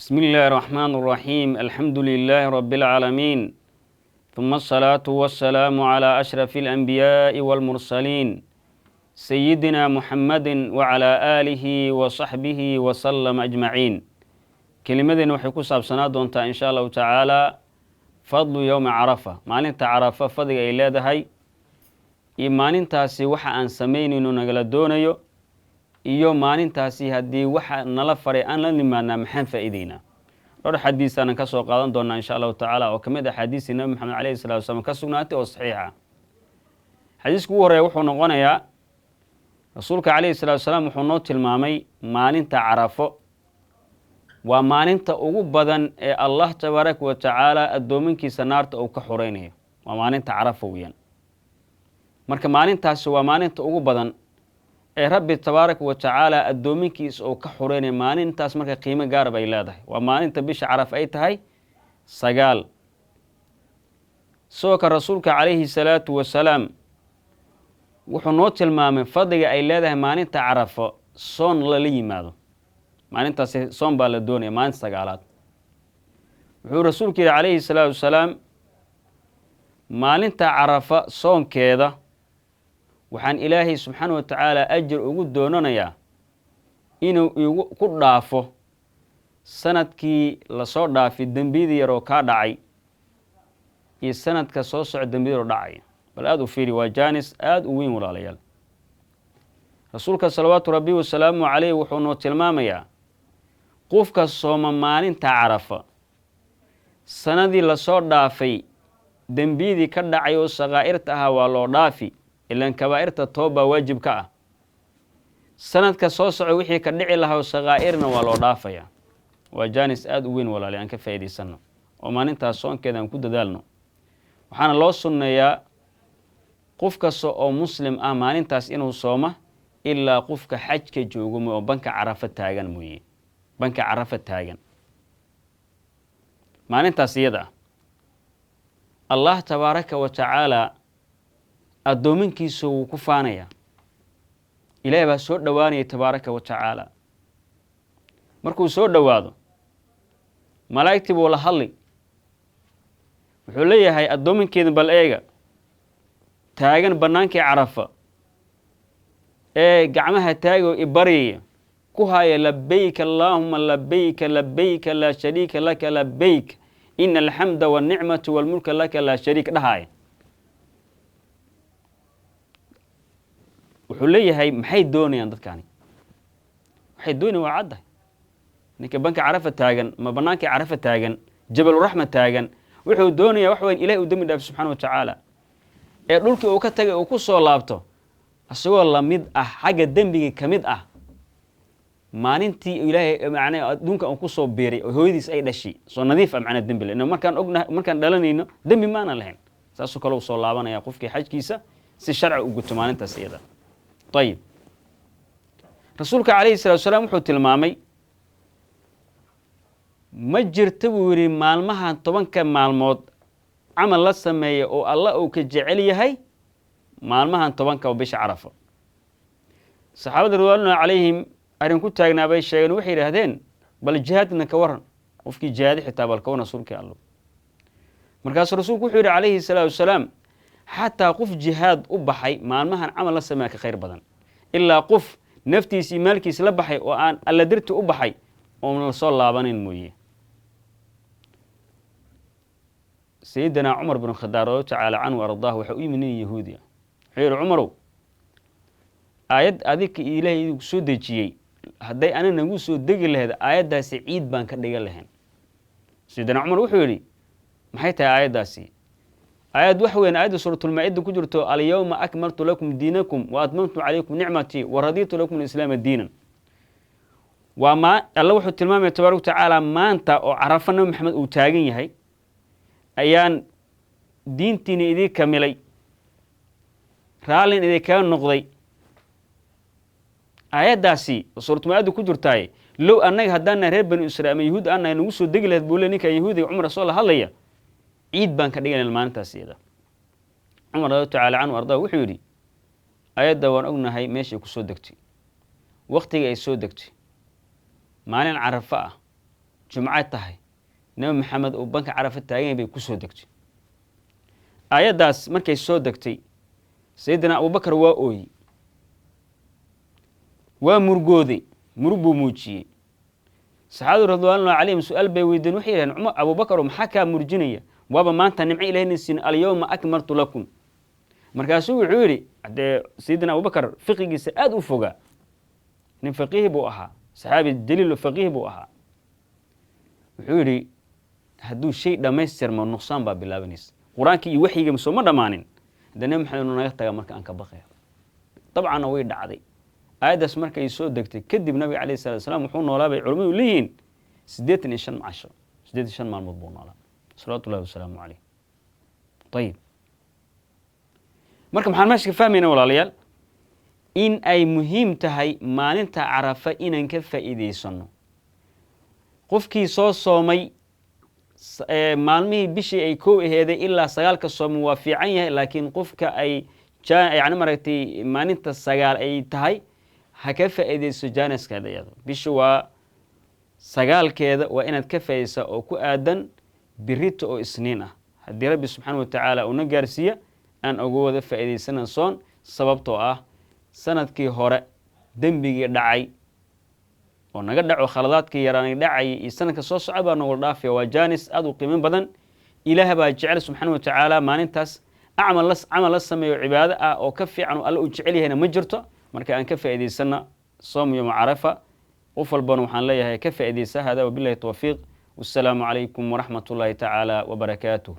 بسم الله الرحمن الرحيم، الحمد لله رب العالمين، ثم الصلاة والسلام على أشرف الأنبياء والمرسلين، سيدنا محمد وعلى آله وصحبه وسلم أجمعين. Kelimadeenna waxay ku saabsanaa doontaa, in sha Allahu tacaala, fadlu yowmi Carafa, maalinta Carafa fadliga ay leedahay iyo maalintaasi waxa aan samaynayno nagala doonayo, iyo maalintaasi haddii waxa nala faray aan la nimaadnaa maxaan faa'iideynaa. Dhowr xadiisaanan ka soo qaadan doonaa, insha Allahu tacaala, oo ka mid ah xadiisii Nabi Maxamed alayhi salatu wasalaam ka sugnaatay oo saxiix ah. Xadiiska ugu horreeya wuxuu noqonayaa, Rasuulka calayhi salatu wasalaam wuxuu noo tilmaamay maalinta Carafo waa maalinta ugu badan ee Allah tabaaraka wa tacaala addoominkiisa naarta uu ka xoreynayo. Waa maalinta Carafo weyaan. Marka maalintaasi waa maalinta ugu badan ee Rabbi tabaaraka wa tacaala addoominkiisa uu ka xoreynayo. Maalintaas marka qiimo gaar bay leedahay. Waa maalinta bisha Caraf ay tahay 9. Sidoo kale Rasuulka calayhi salaatu wasalaam wuxuu noo tilmaamay fadliga ay leedahay maalinta Carafo soon lala yimaado. Maalintaasi soon baa la doonaya, maalinta sagaalaad. Wuxuu Rasuulku yidhi calayhi salaatu wasalaam: "Maalinta Carafa soonkeeda waxaan Ilaahay subxaana wa tacaala ajir ugu doonanayaa inuu igu ku dhaafo sanadkii lasoo dhaafay dembiyadii yaroo kaa dhacay iyo sanadka soo soco dembiyada yaroo dhacaya." Bal aada u fiiri, waa jaanis aada u weyn, walaalayaal. Rasuulka salawaatu Rabbi wasalaamu caleyh wuxuu noo tilmaamayaa qofka sooma maalinta Carafa sanadii lasoo dhaafay dembiyadii ka dhacay oo sakaa'irta ahaa waa loo dhaafi, ilaan kabaa'irta toobbaa waajib ka ah. Sanadka soo soco wixii ka dhici lahaa oo sakaa'irna waa loo dhaafaya. Waa jaanis aada u weyn, walaali, aan ka faa'iidaysano oo maalintaas soonkeeda aan ku dadaalno. Waxaana loo sunneeyaa qof kasta oo Muslim ah maalintaas inuu sooma, ilaa qofka xajka joogo oo banka Carafa taagan mooye. Banka Carafa taagan maalintaas iyada ah, Allah tabaaraka wa tacaala addoominkiisa wuu ku faanaya. Ilaah baa soo dhowaanaya tabaaraka wa tacaala. Markuu soo dhowaado, malaa'igtii buu la hadli. Wuxuu leeyahay: "Addoominkeeda bal eega taagan bannaankii Carafa ee gacmaha taagoo ibaryaya, ku haya: 'Labayk allaahuma labayka, labayka laa shariika laka labayk, ina alxamda walnicmata walmulka laka laa shariik' dhahaaya." Wuxuu leeyahay: "Maxay doonayaan dadkaani?" Waxay doonayaan waa caddahay. Ninka banka Carafa taagan ma bannaankii Carafa taagan, Jabaluraxma taagan, wuxuu doonayaa wax weyn: Ilahi uu dembi dhaaf subxana wa tacaala ee dhulkii uu ka tagay uu ku soo laabto isagoo lamid ah xagga dembigii ka mid ah maalintii Ilaahay macnaa adduunka uu kusoo biiray oo hooyadiis ay dhashay, soo nadiif ah, macnaa dembi le. Markaan ognahay, markaan dhalanayno dembi maana lahayn. Saasoo kale uu soo laabanaya qofkii xajkiisa si sharci u guto maalintaas iyada. Ayib, Rasuulka calayhi salatu salaam wuxuu tilmaamay: ma jirta, buu yidhi, maalmahan 10-ka maalmood camal la sameeya oo Allah uu ka jecel yahay maalmahan 10-ka oo bisha Carafa. Saxaabada ridwaanullahi calayhim arrin ku taagnaa bay sheegeen. Waxay yidhaahdeen: "Bal jihaadna ka waran? Qofkii jihaadi xitaa bal ka waran, Rasuulkii Allo?" Markaasuu Rasuulku wuxuu yidhi calayhi salaatu wasalaam: "Xataa qof jihaad u baxay maalmahan camal la sameeya ka khayr badan, ilaa qof naftiisi iyo maalkiisa la baxay oo aan Alla darti u baxay oon la soo laabanayn mooye." Sayidina Cumar bin Khadaab radi tacaala canhu ardaah waxa u yimid nin Yahuudi ah. Wuxuu yidhi: "Cumarow, aayad adika Ilaahay idinku soo dejiyey hadday ana nagu soo degi lahayd, aayaddaasi ciid baan ka dhigan lahayn." Sayidina Cumar wuxuu yidhi: "Maxay tahay aayaddaasi?" Aayad wax weyn, aayadda Suuratulmaa-ida ku jirto: "Alyawma akmaltu lakum diinakum wa atmamtu calaykum nicmatii wa radiitu lakum alislaama diinan." Waa maa Alla wuxuu tilmaamaya tabaaraka wa tacaala maanta oo Carafa Nabi Maxamed uu taagan yahay ayaan diintiina idii kamilay, raallin idinkaga noqday. Aayaddaasi Suuratulmaa-ida ku jirtaaye, low annaga haddaana reer Banu Israiil ama Yahuud aannahay nagu soo degi lahayd, buu le ninka Yahuudiga Cumar soo la hadlaya, ciid baan ka dhiganayna maalintaas iyada. Cumar radi tacaala canhu ardaa wuxuu yidhi: "Ayadda waan ognahay meeshay ku soo degtay, waktiga ay soo degtay, maalin Carafo ah." Jumco tahay, Nebi Maxamed uu banka Carafa taagan bay ku soo degtay aayaddaas. Markay soo degtay, Sayidina Abubakar waa ooyey, waa murgooday, murug buu muujiyey. Saxaabadu ridwaanullahi calayhim su-aal bay weydiin, waxay yidhahdeen: "Cumar, Abubakar, maxaa kaa murjinaya? Waaba maanta nimco Ilahina siin, alyawma akmaltu lakum." Markaasuu wuxuu yidhi, haddee Sayidina Abubakar fiqigiisa aada u fogaa, nin faqiih buu ahaa, saxaabi jaliil faqiih buu ahaa, wuxuu yidhi: "Hadduu shay dhammaystirmo, nuqsaan baa bilaabanaysa. Qur-aankii iyo waxyiga soo ma dhammaanin? Haddee Nebi Maxamed inuu naga taga marka aan ka baqaya." Dabcanna way dhacday. Aayaddaas markay soo degtay kadib, Nabiga calayhi salatu wasalaam wuxuu noolaa, bay culimmadu leeyihiin, 85 casho, 85 maalmood buu noolaa, salawatullahi wasalaamu caleyh. Ayib, marka maxaan meesha ka fahmayna, walaalayaal? In ay muhiim tahay maalinta Carafa inaan ka faa'iidaysano. Qofkii soo soomay maalmihii bishii ay kow aheeday ilaa sagaalka soomay waa fiican yahay, laakiin qofka ay yani maaragtay maalinta 9 ay tahay, ha ka faa'iidayso jaaniskeeda. Iyado bisha waa sagaalkeeda, waa inaad ka faa'iidaysaa oo ku aadan birita oo Isniin ah, haddii Rabbi subxaana wa tacaala uuna gaarsiiya, aan uga wada faa'iidaysana soon, sababtoo ah sanadkii hore dembigii dhacay oo naga dhaco, khaladaadkii yaraanay dhacayay, iyo sanadka soo socda baa nogula dhaafaya. Waa jaanis aada u qiimo badan. Ilaah baa jecel subxaana wa tacaala maalintaas acmal la camal la sameeyo cibaado ah oo ka fiican oo Alle uu jecel yahayna ma jirto. Marka aan ka faa'iidaysana soom yowma Carafa. Qof walbana waxaan leeyahay ka faa'iidaysa. Hada wabillahi towfiiq, wassalaamu calaykum waraxmat ullahi tacaala wabarakaatuh.